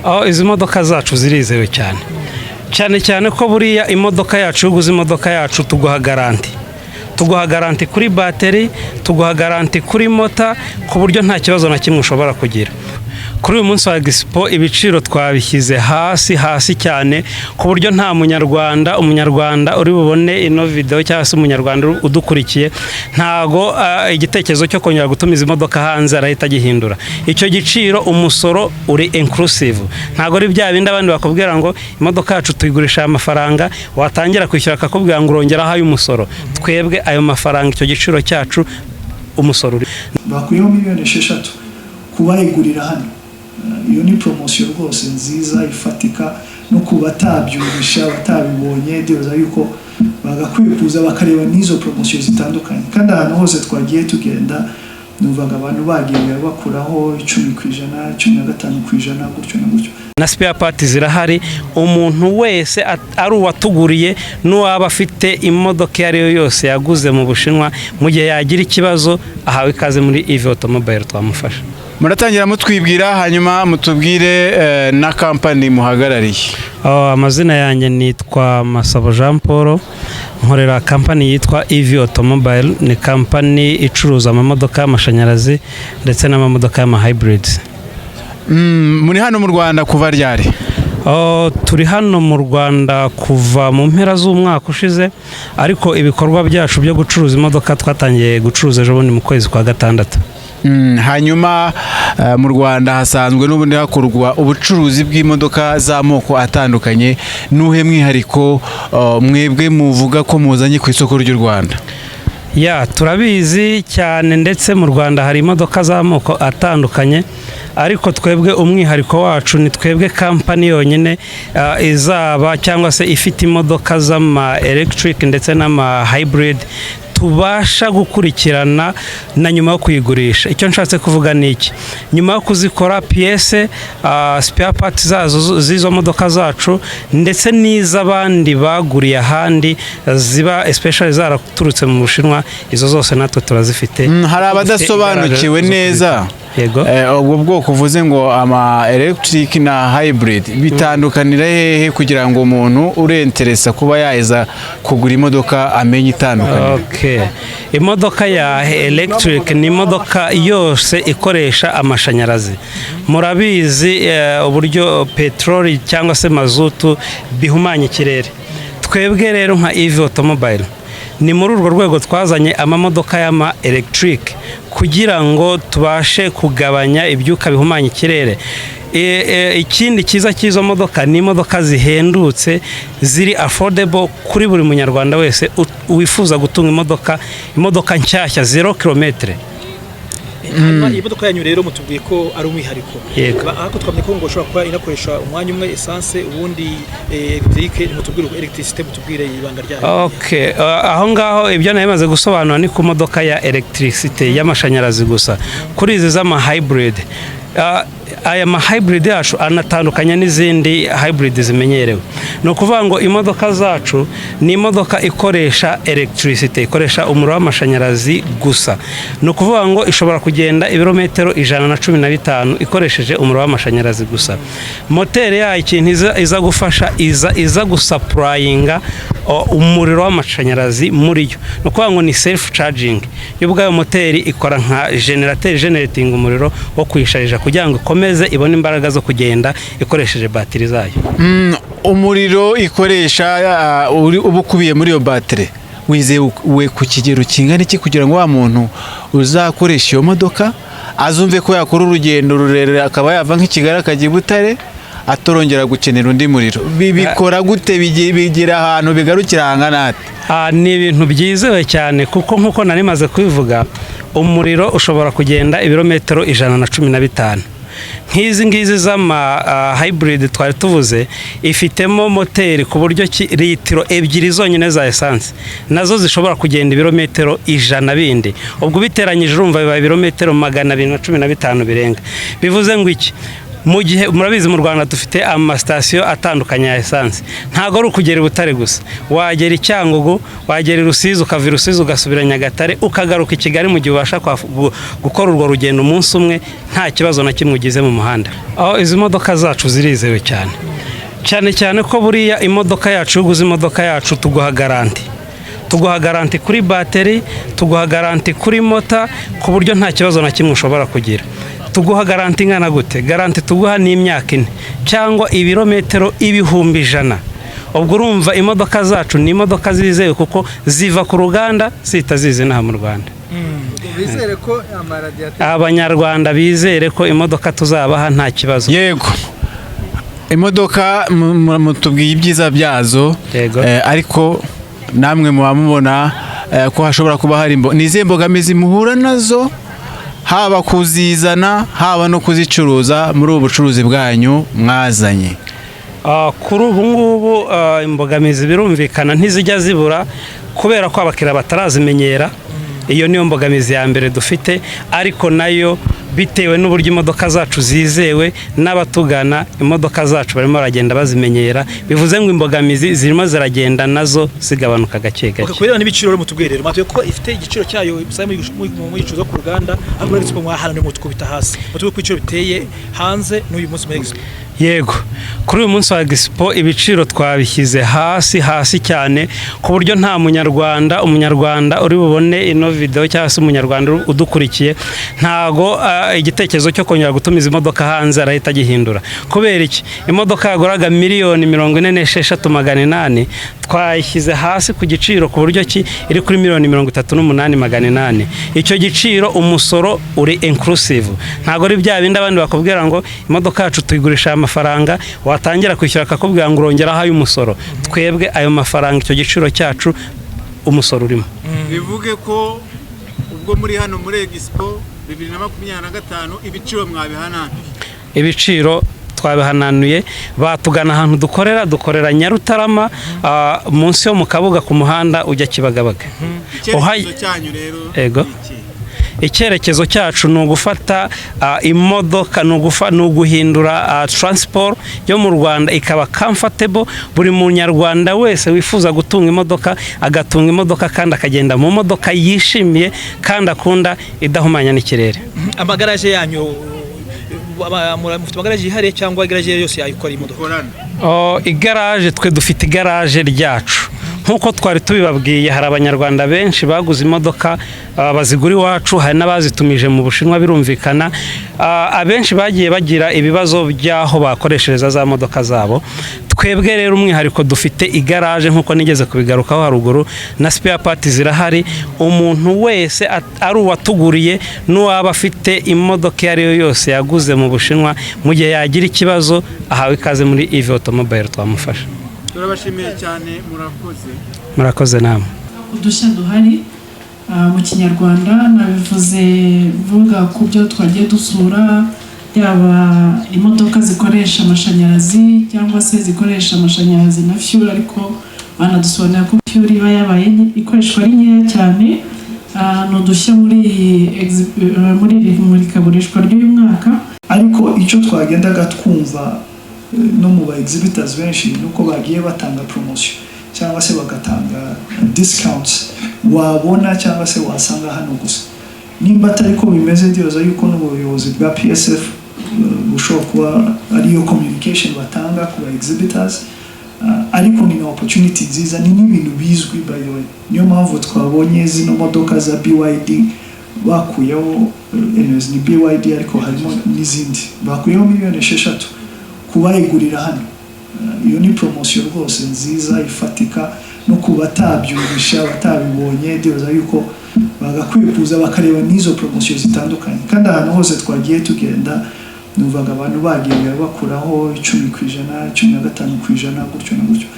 Aho izi modoka zacu zirizewe cyane cyane cyane ko buriya imodoka yacu, iyo uguze imodoka yacu tuguha garantie. Tuguha garantie kuri bateri, tuguha garantie kuri motor, ku buryo nta kibazo na kimwe ushobora kugira. Kuri uyu munsi wa expo ibiciro twabishyize hasi hasi cyane, ku buryo nta munyarwanda, umunyarwanda uri bubone ino video cyangwa se umunyarwanda udukurikiye, ntago igitekerezo cyo kongera gutumiza imodoka hanze arahita agihindura. Icyo giciro umusoro uri inclusive, ntago ari bya bindi abandi bakubwira ngo imodoka yacu tuyigurisha aya mafaranga, watangira kwishyura akakubwira ngo urongeraho ay'umusoro. Twebwe ayo mafaranga, icyo giciro cyacu umusoro uri Bakuyeho miliyoni 6 kubayigurira hano. Iyo ni poromosiyo rwose nziza ifatika, no ku batabyumvisha, batabibonye, ndibaza yuko bagakwiye kuza bakareba n'izo poromosiyo zitandukanye. Kandi ahantu hose twagiye tugenda numvaga abantu bagiye bakuraho 10%, 15%, gutyo na gutyo. Na spare part zirahari. Umuntu wese ari uwatuguriye n'uwaba afite imodoka iyo ari yo yose yaguze mu Bushinwa, mu gihe yagira ikibazo ahawe ikaze muri EV Automobile, twamufasha. Muratangira mutwibwira, hanyuma mutubwire na kampani muhagarariye. Oh, amazina yanjye nitwa Masabo Jean Paul, nkorera kampani yitwa EV Automobile. Ni kampani icuruza amamodoka y'amashanyarazi ndetse n'amamodoka y'amahybrids. Muri hano mu Rwanda kuva ryari? Oh, turi hano mu Rwanda kuva mu mpera z'umwaka ushize, ariko ibikorwa byacu byo gucuruza imodoka twatangiye gucuruza ejo bundi mu kwezi kwa gatandatu. Hanyuma mu Rwanda hasanzwe n'ubundi hakorwa ubucuruzi bw'imodoka z'amoko atandukanye. Nuhe mwihariko mwebwe muvuga ko muzanye ku isoko ry'u Rwanda? Ya, turabizi cyane, ndetse mu Rwanda hari imodoka z'amoko atandukanye, ariko twebwe umwihariko wacu ni twebwe kampani yonyine izaba cyangwa se ifite imodoka z'ama electric ndetse n'ama hybrid tubasha gukurikirana na nyuma yo kuyigurisha. Icyo nshatse kuvuga ni iki: nyuma yo kuzikora, pièces, spare parts zazo z'izo modoka zacu ndetse n'iz'abandi baguriye ahandi ziba especially zaraturutse mu Bushinwa, izo zose natwe turazifite. Hari abadasobanukiwe Dufite neza. Yego. Ubwo bwoko uvuze ngo ama electric na hybrid bitandukanira hehe, kugira ngo umuntu urenteresa kuba yaheza kugura imodoka amenye itandukaniro? Okay. Imodoka ya electric ni imodoka yose ikoresha amashanyarazi. Murabizi uburyo peteroli cyangwa se mazutu bihumanya ikirere. Twebwe rero nka EV Automobile ni muri urwo rwego twazanye amamodoka y'ama electric kugira ngo tubashe kugabanya ibyuka bihumanya ikirere. Ikindi cyiza cy'izo modoka ni imodoka zihendutse, ziri affordable kuri buri munyarwanda wese wifuza gutunga imodoka nshyashya, 0 kilometre. Hanyuma iyi modoka yanyu rero mutubwiye ko ari umwihariko. Yego. Ariko twamenye ko ngo ushobora kuba inakoresha umwanya umwe essence, ubundi électrique. Mutubwire électricité, mutubwire ibanga ryayo. Okay, aho ngaho ibyo nari maze gusobanura ni ku modoka ya electricité, y'amashanyarazi gusa. Kuri izi z'ama hybrid, aya ma hybrid yacu anatandukanye n'izindi hybrid zimenyerewe. Ni ukuvuga ngo imodoka zacu ni imodoka ikoresha electricité, ikoresha umuriro w'amashanyarazi gusa. Ni ukuvuga ngo ishobora kugenda ibirometero 115 ikoresheje umuriro w'amashanyarazi gusa. Moteri yayo ikintu iza gufasha, iza gusupplyinga umuriro w'amashanyarazi muri yo. Ni ukuvuga ngo ni self charging yo ubwayo. Moteri ikora nka generateur, generating umuriro wo kuyisharija kugira ngo ikomeze ibone imbaraga zo kugenda ikoresheje batiri zayo. Umuriro ikoresha uba ukubiye muri iyo batiri wizewe ku kigero kingana iki, kugira ngo wa muntu uzakoresha iyo modoka azumve ko yakora urugendo rurerure, akaba yava nk'i Kigali akajya i Butare atorongera gukenera undi muriro? Bikora gute? Bigira ahantu bigarukira hangana hate? Ni ibintu byizewe cyane, kuko nk'uko nari maze kubivuga, umuriro ushobora kugenda ibirometero 115. Nk'izi ngizi z'ama hybrid twari tuvuze, ifitemo moteri ku buryo litiro 2 zonyine za essence nazo zishobora kugenda ibirometero 100 bindi. Ubwo ubiteranyije urumva bibaye ibirometero 215 birenga. Bivuze ngo iki? Mu gihe murabizi, mu Rwanda dufite amasitasiyo atandukanye ya esanse, ntabwo ari ukugera i Butare gusa, wagera i Cyangugu, wagera i Rusizi, ukava i Rusizi ugasubira Nyagatare, ukagaruka i Kigali, mu gihe ubasha gukora urwo rugendo umunsi umwe nta kibazo na kimwe ugize mu muhanda. Aho izi modoka zacu zirizewe cyane cyane cyane, ko buriya imodoka yacu, iyo uguze imodoka yacu tuguha garantie. Tuguha garantie kuri bateri, tuguha garantie kuri motor, ku buryo nta kibazo na kimwe ushobora kugira. Tuguha garantie ingana gute? Garantie tuguha ni imyaka 4 cyangwa ibirometero 100,000. Ubwo urumva imodoka zacu ni imodoka zizewe, kuko ziva ku ruganda zihita ziza inaha mu Rwanda. Bizere ko amaradiyateri Abanyarwanda bizere ko imodoka tuzabaha nta kibazo. Yego, imodoka mutubwiye ibyiza byazo. Yego. Ariko namwe muba mubona ko hashobora kuba hari ni izihe mbogamizi muhura nazo, haba kuzizana, haba no kuzicuruza muri ubu bucuruzi bwanyu mwazanye? Kuri ubu ngubu imbogamizi birumvikana ntizijya zibura, kubera ko abakiriya batarazimenyera. Iyo niyo mbogamizi ya mbere dufite, ariko nayo bitewe n'uburyo imodoka zacu zizewe n'abatugana, imodoka zacu barimo baragenda bazimenyera, bivuze ngo imbogamizi zirimo ziragenda nazo zigabanuka gake gake. Kubera n'ibiciro rero, mutubwire rero, mwatubwiye ko ifite igiciro cyayo muyicuruza ku ruganda, ariko muri expo mwahananiye mutukubita hasi. Mutubwiye ko ibiciro biteye hanze n'uyu munsi muri expo. Yego, kuri uyu munsi wa expo ibiciro twabishyize hasi hasi cyane, ku buryo nta munyarwanda, umunyarwanda uri bubone ino video cyangwa se umunyarwanda udukurikiye, ntago igitekerezo cyo kongera gutumiza imodoka hanze arahita agihindura. Kubera iki? Imodoka yaguraga 44,800,000, twayishyize hasi ku giciro ku buryo ki iri kuri 38,800,000. Icyo giciro umusoro uri inclusive, ntabwo ari bya bindi abandi bakubwira ngo imodoka yacu tuyigurisha aya mafaranga, watangira kwishyura akakubwira ngo urongeraho ay'umusoro. Twebwe ayo mafaranga, icyo giciro cyacu umusoro urimo. Bivuge ko ubwo muri hano muri expo 2025 ibiciro mwabihananiye? Ibiciro twabihananuye. Batugana ahantu dukorera, dukorera Nyarutarama, munsi yo mu Kabuga, ku muhanda ujya Kibagabaga. Icyerekezo cyanyu rero Ego. ni iki? Icyerekezo cyacu ni ugufata imodoka, ni uguhindura transport yo mu Rwanda ikaba comfortable, buri munyarwanda wese wifuza gutunga imodoka agatunga imodoka, kandi akagenda mu modoka yishimiye kandi akunda, idahumanya n'ikirere. Amagaraje yanyu, mufite amagaraje yihariye cyangwa igaraje yose yayikora imodoka? Korana. Oh, igaraje, twe dufite igaraje ryacu nk'uko twari tubibabwiye. Hari Abanyarwanda benshi baguze imodoka, bazigura iwacu, hari n'abazitumije mu Bushinwa birumvikana. Abenshi bagiye bagira ibibazo by'aho bakoreshereza za modoka zabo. Twebwe rero umwihariko dufite igaraje nk'uko nigeze kubigarukaho haruguru, na spare part zirahari. Umuntu wese ari uwatuguriye n'uwaba afite imodoka iyo ari yo yose yaguze mu Bushinwa, mu gihe yagira ikibazo ahawe ikaze muri EV Automobile, twamufasha. Turabashimiye cyane, murakoze. Murakoze namwe. Udushya duhari mu Kinyarwanda nabivuze mvuga ku byo twagiye dusura, yaba imodoka zikoresha amashanyarazi cyangwa se zikoresha amashanyarazi na fuel, ariko banadusobanurira ko fuel iba yabaye ikoreshwa ari nkeya cyane. Ni udushya muri iri murikagurishwa ry'uyu mwaka. Ariko icyo twagendaga twumva no mu ba exhibitors benshi ni uko bagiye batanga promotion cyangwa se bagatanga discounts wabona cyangwa se wasanga hano gusa. Nimba atari ko bimeze, ndibaza yuko n'ubuyobozi bwa PSF bushobora kuba ariyo communication batanga ku ba exhibitors. Ariko ni na opportunity nziza, ni n'ibintu bizwi by the way, niyo mpamvu twabonye zino modoka za BYD bakuyeho, anyways ni BYD ariko harimo n'izindi, bakuyeho 6 miliyoni kubayigurira hano. Iyo ni promotion rwose nziza ifatika, no ku batabyumvisha, batabibonye, ndibaza yuko bagakwiye kuza bakareba n'izo promotion zitandukanye. Kandi ahantu hose twagiye tugenda numvaga abantu bagiye bakuraho 10%, 15%, gutyo na gutyo.